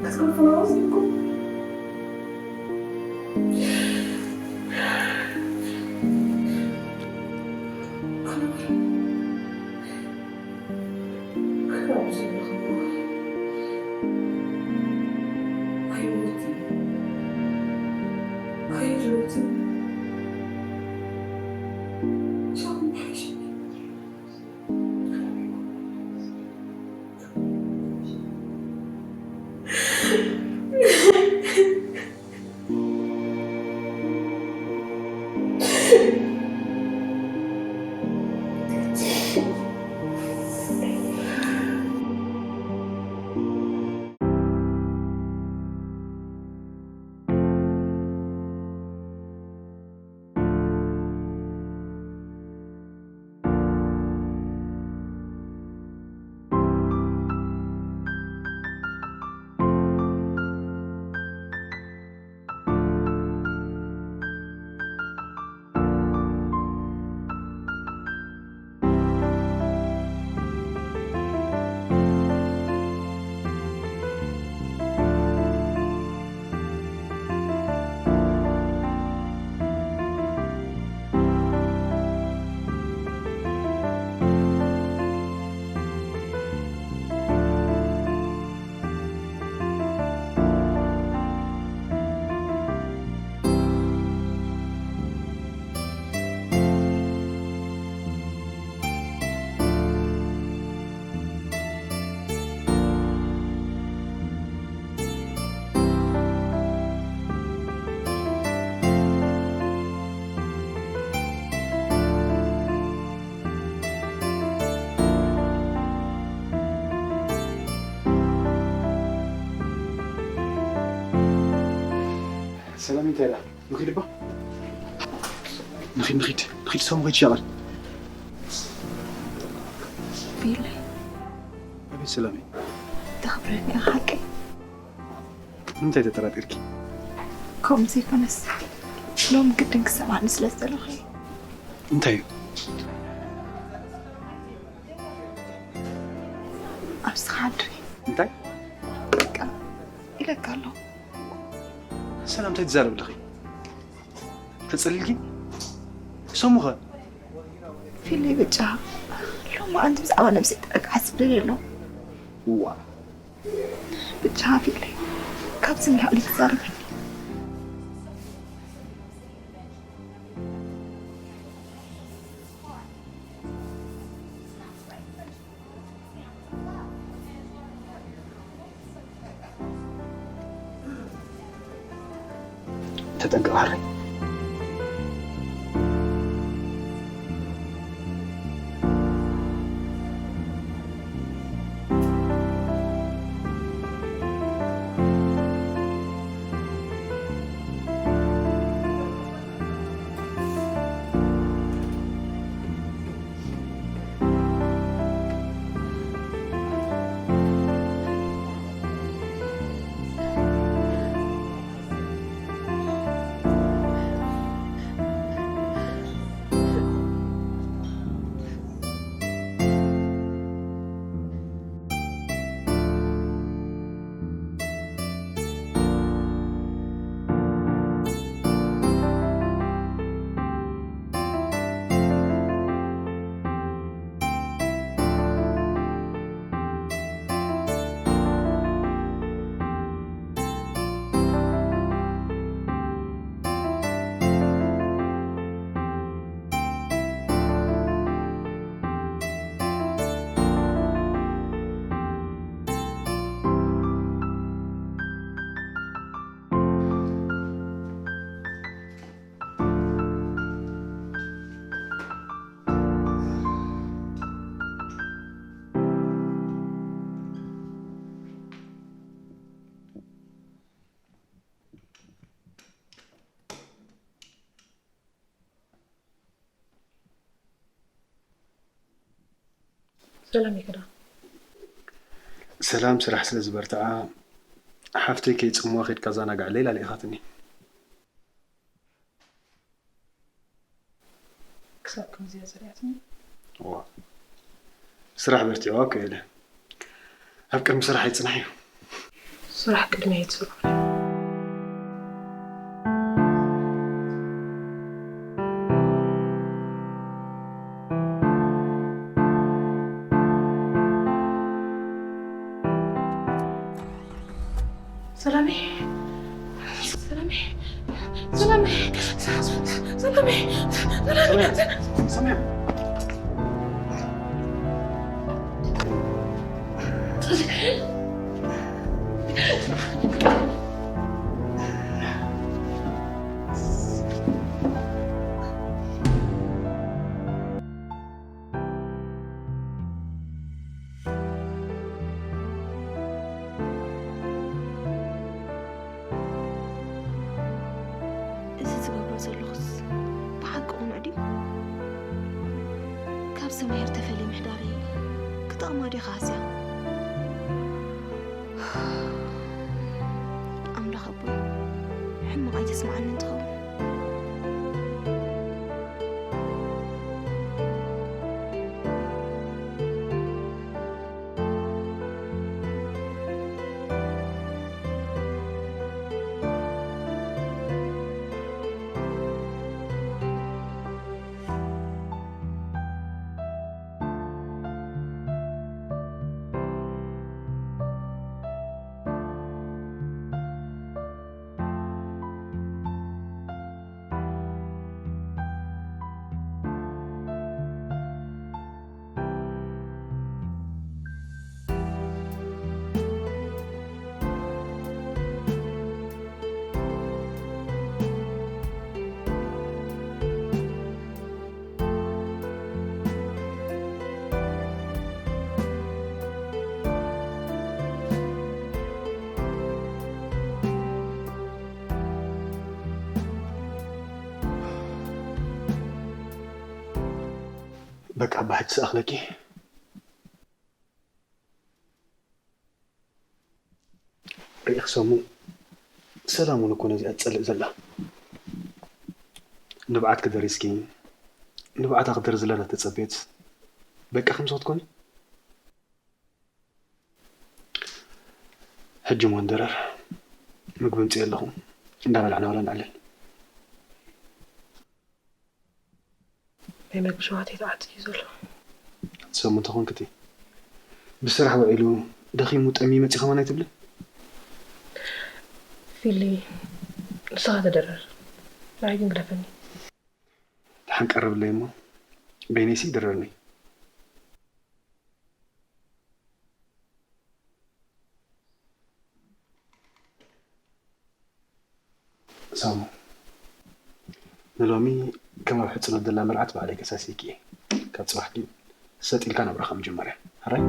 ክትከፍሎ ወሲንኩም። ካብኡ ዘለኹዎ ኣይሞትን፣ ኣይሞትን። ሻኹም ሓይሽኒ። ሰላም እንታይ ደኣ? ንኺድ እባ። ንኺድ፣ ንኺድ፣ ንኺድ፣ ሰሙ ኺድ ሸቐል። ፊል። ኣቤት ሰላመይ። ተኽብረኒ ኢኻ ሓቀይ። ንምንታይ ተጠራጢርኪ? ከምኡ ዘይኮነስ፣ ሎም ግድን ክሰማዕኒ ስለ ዝደለኹ እዩ። እንታይ እዩ? ኣብስኻ ኣድሪ። እንታይ? በቃ፣ ኢለካ ኣለኹ። ሰላም፣ እንታይ ትዛረቢ ኣለኺ? ተጸሊልኪ? ሰሙኸ? ፊለይ ብጫ፣ ሎማዓንቲ ብዛዕባ ነብሰይ ጠንቃ ዝብል የሎ። ዋ። ብቻ ፊለይ፣ ካብዚ ንላዕሊ ትዛረበኒ። ተጠንቀቕ ሃረይ። ሰላም ይከዳ። ሰላም፣ ስራሕ ስለ ዝበርትዓ ሓፍተይ ከይጽምዋ ከድካ ዛናግዓለይ ኢላ ልኢኻትኒ። ክሳብ ከምዚ እያ ጸሊኣትኒ። ዋ፣ ስራሕ በርቲዕዋ እኮ እየ ኢለ። ኣብ ቅድሚ ስራሕ ይጽናሕ እዩ። ስራሕ ቅድሚ ይጽናሕ። ሰላሜ፣ ሰላሜ፣ ሰላሜ፣ ሰላሜ፣ ሰላሜ። እዚ ዝገብሮ ዘለኹስ ብሓቂ ቁኑዕ ድዩ? ካብ ሰማሄር ተፈልየ ምሕዳረይ ክጠቕማ ድዩ ክሃስያ? ኣምላኽ ኣቦይ፣ ሕማቕ ኣይተስምዓኒ እንትኸውን። በቃ ኣባ ሕጂ ስኣኽለኪ። ርኢኽ ሰሙ፣ ሰላም እውን እኮ ነዚኣ ትጸልእ ዘላ። ንብዓት ክደሪስኪ፣ ንብዓታ ክደርዝላ እናተጸበየት በቃ ከምዚ ክትኮኒ? ሕጂ እሞ ንደረር፣ ምግቢ ኣምጽኤ ኣለኹ፣ እንዳበላዕና ዋላ ንዕልል። ናይ መግቢ ሸውሃተይ ተዓጽዩ ዘሎ። ሰሙ እንተኾንክቲ ብስራሕ ውዒሉ ደኺሙ ጠምዩ መጺኡ ከማን ኣይትብልን? ፊሊ፣ ንስኻ ተደረር፣ ንዓይ ግን ግደፈኒ። ደሓን ቀርብለይ እሞ በይነይሲ ይድረርኒ። ሳሙ፣ ንሎሚ ከም ኣብ ሕጽኖት ዘላ መርዓት ባዕለይ ከሳስየኪ እየ። ካብ ጽባሕ ግን ሰጥ ኢልካ ናብራኻ ምጅማር እያ። ሕራይ?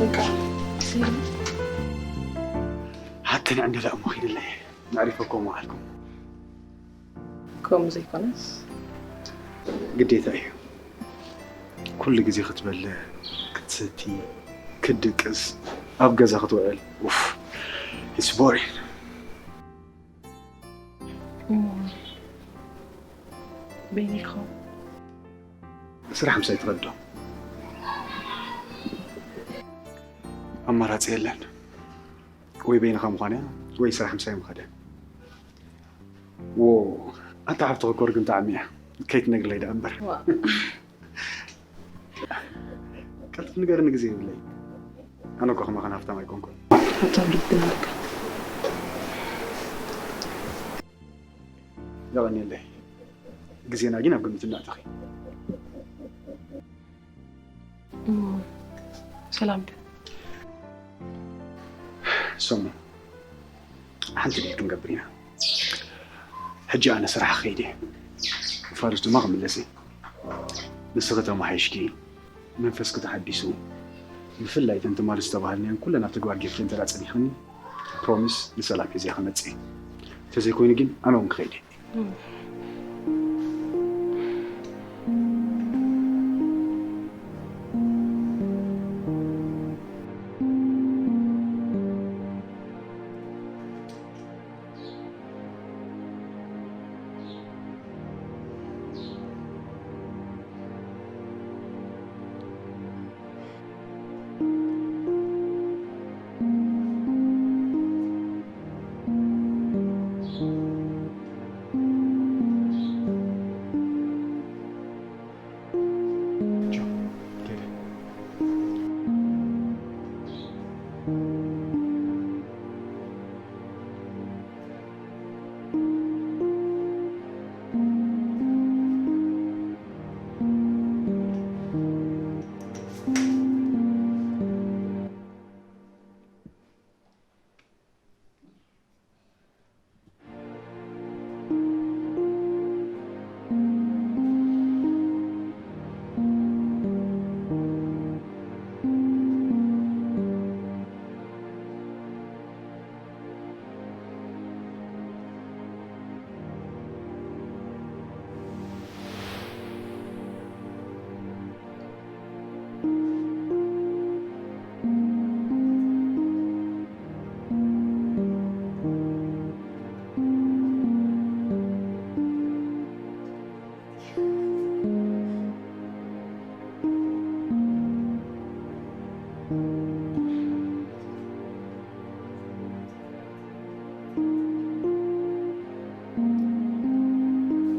በቃ፣ ስሚ። ሓተን ዕንደላ እሞ ኺድለይ። መዕሪፈ እኮ ምውዓልኩም። ከምኡ ዘይኮነስ ግዴታ እዩ። ኩሉ ግዜ ክትበልዕ፣ ክትሰቲ፣ ክትድቅስ፣ ኣብ ገዛ ክትውዕል። ኡፍ፣ it's boring። እሞ በይነይ ክኸውን? ስራሕ ምሳይ ትኸዶ። ኣማራፂ የለን። ወይ በይንኻ ምዃን እያ ወይ ስራሕ ምሳይ ምኻድ እያ። ዎ ኣታ ሓፍትኺ እኮ ርግምቲ ዓሚ እያ። ከይትነግርለይ ደኣ እምበር። ቀልጥፍ ንገርኒ፣ ግዜ የብለይ። ኣነ እኮ ከማኻን ሃፍታም ኣይኮንኩን። ሃብታም ልቢ ኣለካ። የቐንየለይ። ግዜና ግን ኣብ ግምት እናእተኺ። እሞ ሰላም ዶ? ሰሙ፣ ሓንቲ ዲል ክንገብር ኢና። ሕጂ ኣነ ስራሕ ክኸይድ እየ። ፋዱስ ድማ ክምለስ እየ። ንስኺ ተመሓይሽኪ፣ መንፈስኪ ተሓዲሱ፣ ብፍላይ እተን ትማሊ ዝተባሃልናየን ኩለን ኣብ ተግባር ጌርኪ እንተ ደኣ ጸኒሕክኒ፣ ፕሮሚስ ንሰላም ሒዘ ክመጽእ እየ። እንተዘይኮይኑ ግን ኣነ እውን ክኸይድ እየ።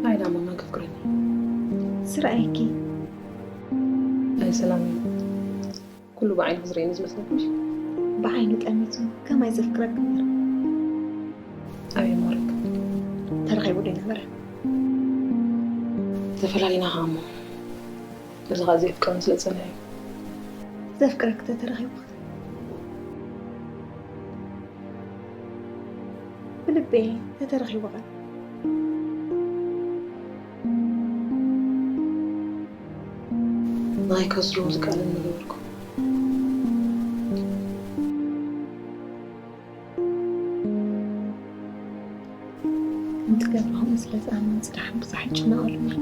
ኣይዳ ማማ ገፍግረኒ። ስርኣይኪ። ኣይ ሰላም እዩ። ኩሉ ብዓይንኺ ዝርእየኒ ዝመስለኪ ምሽ? ብዓይኑ ጠሚቱ ከማይ ዘፍቅረኪ እምበር። ኣበይ ማረክ? ተረኺቡ ዶ ይነበረ? ተፈላሊና ኸዓ እሞ። እዚ ኸዓ ዘየፍቅረኒ ስለ ዝጸንሐ እዩ። ዘፍቅረኪ ተተረኺቡ ኸ? ብልበይ ተተረኺቡ ኸ? ናይ ከስሩ ዝከኣለኒ ገበርኩ። ከምቲ ገብርኹም ስለ ዝኣምን ጽዳሕን ብዙሕ ይጭነቐሉ እየ።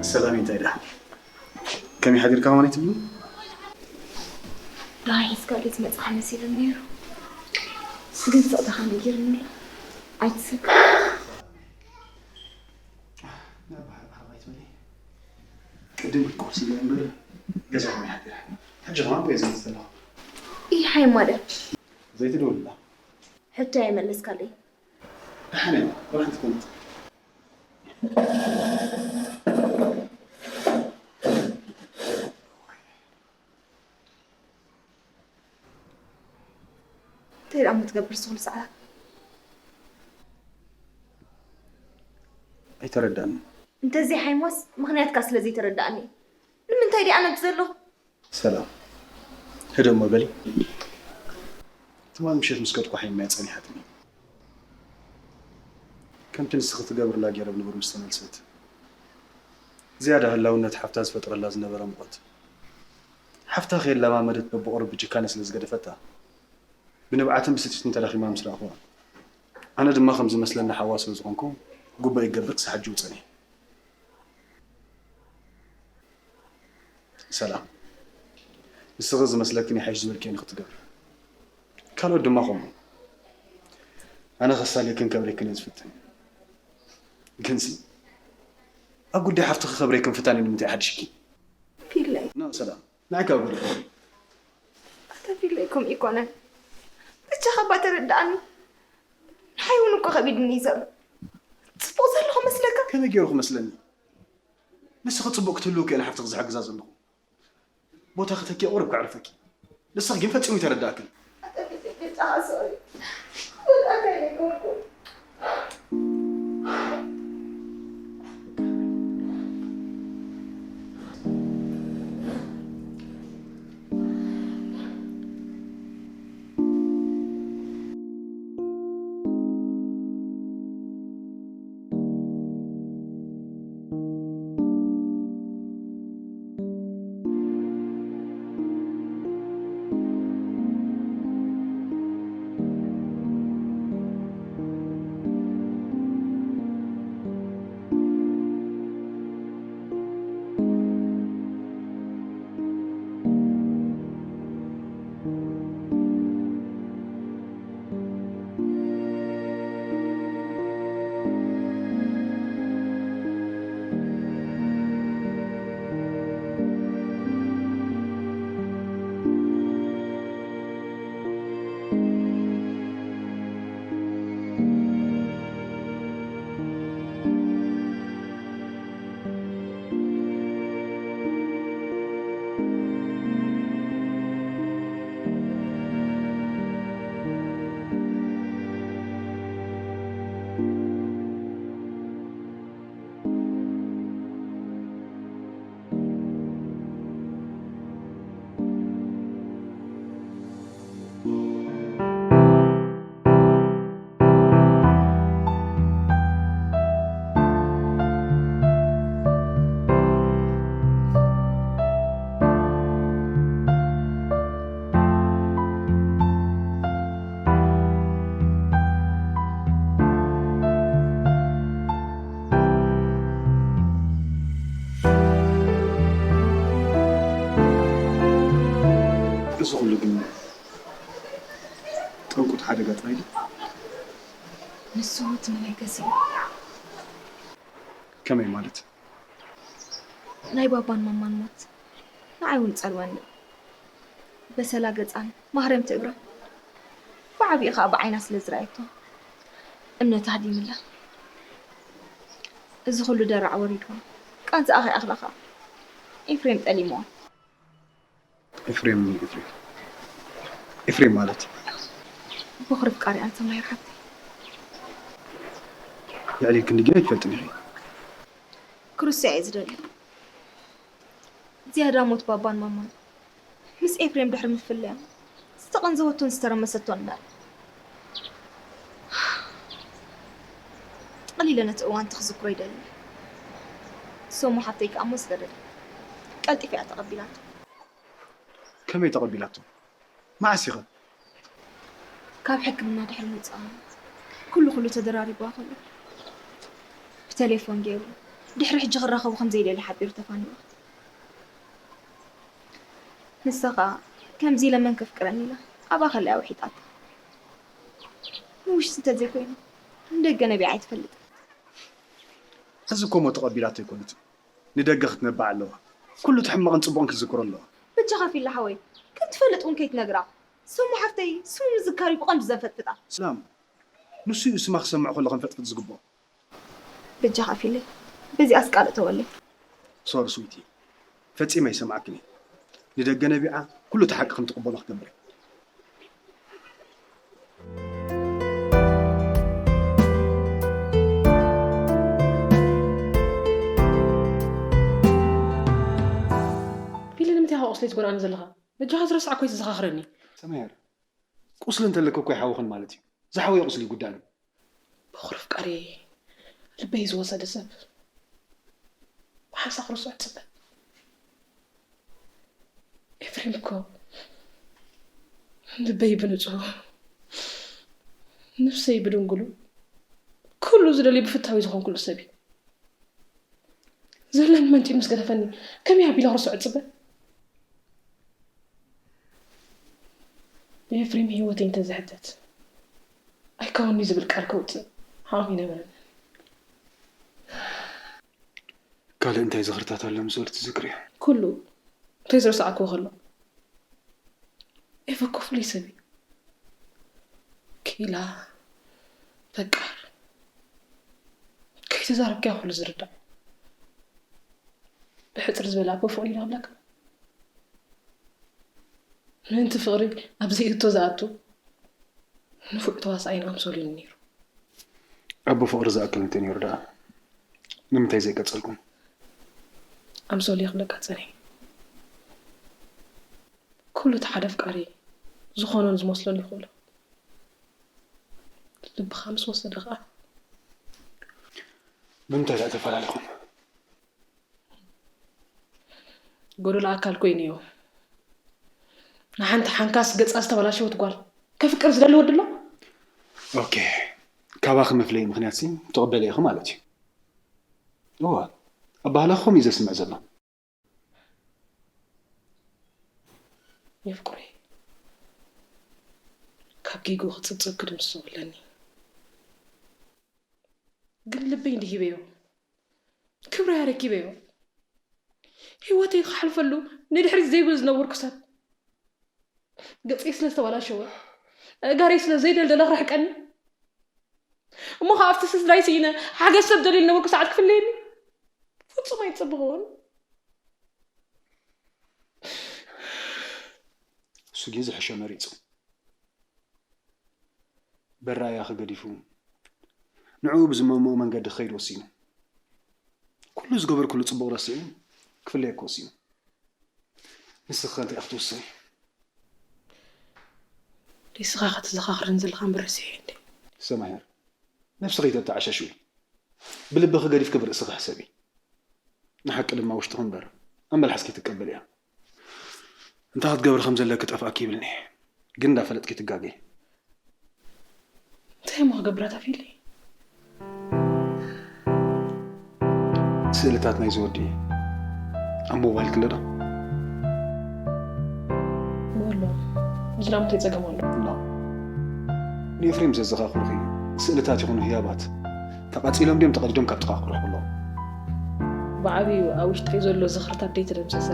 ሰላም እንታይ ደኣ? ከመይ ሓዲርካ ከማን ትብሉ? ደሃይ ሒዝካለይ ዝመጽኻ መሲሉ ነይሩ። ግን ስቕታ ከመይ ገይሩኒ? ኣይትስከ። ቅድም ቁርሲ ኢለ እምበር ገዛ ከመይ ሓዲረ? ሕጂ ከማን እኮ እየ ዝመጽእ ዘለኹ። ይሓይ ማለ። ዘይትደውልላ? ሕቶ ኣይመለስካለይ። ደሓን እያ፣ ወላ ሓንቲ ኮነት። እንታይ ደኣ እሞ ትገብር ዝኹሉ ሰዓታት? ኣይተረዳእን። እንተዘይ ሓይሞስ ምኽንያትካ ስለ ዘይተረዳእኒ። ንምንታይ ደኣ ነቲ ዘለኹ? ሰላም። ህደሞ በሊ። ትማል ምሸት ምስ ከድኩ ሓይመያ ጸኒሓትኒ። ከምቲ ንስኺ ትገብርላ ገይረ ብንቡር ምስ ተመልሰት፣ ዝያዳ ህላውነት ሓፍታ ዝፈጥረላ ዝነበረ ሙቐት፣ ሓፍታ ከየለማመደት በብቑሩብ ብጭካነ ስለ ዝገደፈታ፣ ብንብዓትን ብስጭትን ተዳኺማ ምስ ረኣኹዋ፣ ኣነ ድማ ከም ዝመስለኒ ሓዋ ስለ ዝኾንኩ፣ ግቡእ ይገብር ክሳብ ሕጂ ውጸን እየ። ሰላም፣ ንስኺ ዝመስለክን ይሓይሽ ዝበልክዮ ንኽትገብሪ፣ ካልኦት ድማ ከምኡ። ኣነ ከሳልየክን ከብሬክን እየ ዝፍትን። ግንሲ ኣብ ጉዳይ ሓፍትኺ ከብሬክን ፍታን እዩ ንምንታይ ሓድሽኪ? ፊለይ። ኖ ሰላም፣ ንዓይ ካብ ጉዳይ ኣታ ፊለይ ከምኡ ይኮነን። ብቻ ካባ ተረዳኣኒ። ንሓይ እውን እኮ ከቢድኒ እዩ ዘሎ። ጽቡቕ ዘለኹ መስለካ? ከመይ ገይሩ ክመስለኒ? ንስኺ ጽቡቕ ክትህልው እኮ እየ ንሓፍትኺ ዝሕግዛ ዘለኹ። ቦታ ከተኪ ቁሩብ ከዕርፈኪ። ንስኺ ግን ፈጺሙ ይተረዳእክን። ኣታ ፊለይ ገጻኻ ስቕ ኢሉ ክወድኣካ ኣይነገርኩን። እዚ ኩሉ ግን ጠንቁ እቲ ሓደጋ ጥራይ ድዩ? ንሱ እቲ መበገሲ እዩ። ከመይ ማለት? ናይ ባባን ማማን ሞት ንዓይ እውን ጸልወኒ። በሰላ ገጻን ማህረምቲ እግራ ብዓቢኡ ከኣ ብዓይና ስለ ዝረኣየቶ እምነታ ሃዲምላ። እዚ ኩሉ ደራዕ ወሪድዋ ቃንዛኣ ከይኣኽላ ከኣ ኤፍሬም ጠሊምዋ። ኤፍሬም፣ ኤፍሬም፣ ኤፍሬም ማለት? ቦኽሪ ፍቃሪ ኣንተ ማሂር ሓብተይ። ልዕሊ ክንዲ ግን ኣይትፈልጥን ኢኺ። ክርስያ እየ ዝደሊ። ዝያዳ ሞት ባባን ማማን ምስ ኤፍሬም ድሕሪ ምፍለያ ዝተቐንዘወቶን ዝተረመሰቶን እምበር። ጠቕሊለ ነቲ እዋን እቲ ክዝክሮ ይደሊ። ሶሞ ሓብተይ ከኣ እሞ ስደደላ። ቀልጢፋ እያ ተቐቢላቶ። ከመይ ተቐቢላቶ? መዓስ ኢኸ? ካብ ሕክምና ድሕሪ ምውጻኣ ኩሉ ኩሉ ተደራሪብዋ ከሎ ብቴሌፎን ገይሩ ድሕሪ ሕጂ ክራኸቡ ከም ዘይደሊ ሓቢሩ ተፋኒዋ። ንሳ ኸኣ ከምዚ ኢለ መን ከፍቅረኒ ኢላ ኣብኣ ከላ እያ ውሒጣታ። ንውሽጢ እንተዘይኮይኑ ንደገ ነቢዓ ኣይትፈልጥን። ሕዚ እኮ እሞ ተቐቢላቶ ኣይኮነትን። ንደገ ክትነብዕ ኣለዋ። ኩሉ እቲ ሕማቕን ጽቡቕን ክትዝክሮ ኣለዋ። በጃኻ ፊሊ ሓወይ፣ ከም ትፈልጥ እውን ከይትነግራ። ሰሙ ሓፍተይ ስሙ ምዝካር እዩ ብቐንዱ ዘንፈጥፍጣ። ሰላም፣ ንሱ እዩ ስማ ክሰምዕ ከሎ ከንፈጥፍጥ ዝግብኦ። በጃኻ ፊለይ፣ በዚ ኣስቃልጠወለይ። ሶሪ ስዊቲ፣ ፈጺመ ኣይሰምዓክን እየ። ንደገ ነቢዓ ኩሉ እቲ ሓቂ ከም ትቕበሎ ክገብር እየ። ፊሊ ንምንታይ ኢኻ ቁስለይ ትጎድኣኒ ዘለኻ? በጃኻ ዝረሳዕኮ ኣይትዘኻኽረኒ። ሰመየር፣ ቁስሊ እንተለካ እኮ ኣይሓወኽን ማለት እዩ። ዝሓወየ ቁስሊ ይጉዳእን እዩ። በኹሪ ኣፍቃሪ ልበይ ዝወሰደ ሰብ ብሓንሳእ ክርስዖ ትፅበ። ኤፍሬም እኮ ልበይ ብንጹህ ንፍሰይ ብድንግሉ ኩሉ ዝደልዩ ብፍታዊ ዝኾንኩሉ ሰብ እዩ። ዘለኒ መንጢሉ ምስ ገደፈኒ ከመይ ኣቢለ ክርስዖ ትፅበ? ኤፍሬም ህይወተይ እንተዝሕተት ኣይከውን'ዩ ዝብል ቃል ከውጽእ ዓቕሚ ኣይነበረንን። ካልእ እንታይ ዝኽርታት ኣሎ ምስ በሉ ትዝክርዮ? ኩሉ እንታይ ዝረሳዕክዎ ከሎ? ኤቨ እኮ ፍሉይ ሰብ እዩ። ክኢላ፣ ፈቃር፣ ከይተዛረብክያ ኩሉ ዝርዳእ። ብሕጽር ዝበለ ኣቦ ፍቕሪ ኢሉ ክብለካ። ምእንቲ ፍቕሪ ኣብ ዘይእቶ ዝኣቱ ንፉዕ ተዋሳኣይን ኣምሶልዩን ነይሩ። ኣቦ ፍቕሪ ዝኣክል እንተነይሩ ደኣ ንምንታይ ዘይቀጸልኩም? ኣምሶልየ ክብለካ ጸኒሐ። ኩሉ እቲ ሓደ ኣፍቃሪ ዝኾኖን ዝመስሎን ይኽእሎ። ልብኻ ምስ ወሰደ ኸኣ። ብምንታይ ደኣ ተፈላለኹም? ጎደሎ ኣካል ኮይኑዮ። ንሓንቲ ሓንካስ ገጻ ዝተበላሸወት ጓል ከፍቅር ዝደሊ ወዲ ኣሎ? ኦኬ፣ ካባኺ መፍለዪ ምኽንያትሲ ትቕበሊ ኢኺ ማለት እዩ። እወ፣ ኣባህላኹም እዩ ዘስምዕ ዘሎ። የፍቅሮይ፣ ካብ ጌግኡ ክጽብጽብ ክድምስሶ ኣለኒ። ግን ልበይ እንዲሂበዮ፣ ክብረይ ኣረኪበዮ። ህይወተይ ክሓልፈሉ ንድሕሪት ዘይብል ዝነበርኩ ሰብ፣ ገጸይ ስለ ዝተበላሸወ፣ ኣእጋረይ ስለ ዘይደልደለ ክርሕቀኒ፣ እሞ ኸዓ ኣብቲ ስድራይ ስኢነ ሓገዝ ሰብ ደልየ ዝነበርኩ ሰዓት ክፍለየኒ ፍጹም ኣይጸበኽዎን። እሱ ግን ዝሕሾ መሪጹ። በራያኺ ገዲፉ ንዕኡ ብዝመምኦ መንገዲ ክኸይድ ወሲኑ። ኩሉ ዝገበርኩሉ ጽቡቕ ረሲዑ ክፍለየኪ ወሲኑ። ንስኺ ከ እንታይ ኢኺ ትውስኒ? ርእስኻ ክትዘኻኽረኒ ዘለኻ እምበር ረሲሐ እንዴ? ሰማሄር፣ ነብስኺ ኣይተተዓሻሽዊ። ብልብኺ ገዲፍኪ ብርእስኺ ሕሰቢ። ንሓቂ ድማ ውሽጥኺ እምበር ኣመልሓስ ከይትቀበልያ። እንታይ ክትገብሪ ከም ዘለኪ ጠፍኣኪ ይብልኒ። ግን እንዳፈለጥኪ ትጋገይ። እንታይ እሞ ክገብራ ታፊለይ? ስእልታት ናይዚ ወዲ ኣብ ሞባይልኪ ኣሎ ዶ? እወ ኣሎ። እዚ ደኣ እንታይ ጸገም ኣሎ? ኖ። ንኤፍሬም ዘዘኻኽሩኺ ስእልታት ይኹኑ ህያባት ተቓጺሎም ድዮም ተቐዲዶም ካብ ጥቓኺ ክረኽቡ ኣለዎም። ብዓብዩ ኣብ ውሽጠይ ዘሎ ዝኽርታት ደይተደምሰሰ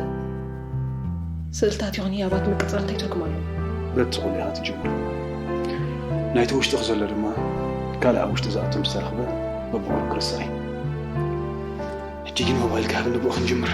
ስእልታት ይኹን ህያባት ምቅጻል እንታይ ትርጉም ኣለዎ? በቲ ኩሉ ኢኻ ትጅምር። ናይቲ ውሽጥኺ ዘሎ ድማ ካልእ ኣብ ውሽጢ ዝኣቱ ምስ ተረኽበ በብቑሩብ ክርሳዕ እዩ። ሕጂ ግን ሞባይልኪ ሃብኒ ብኡ ክንጅምር።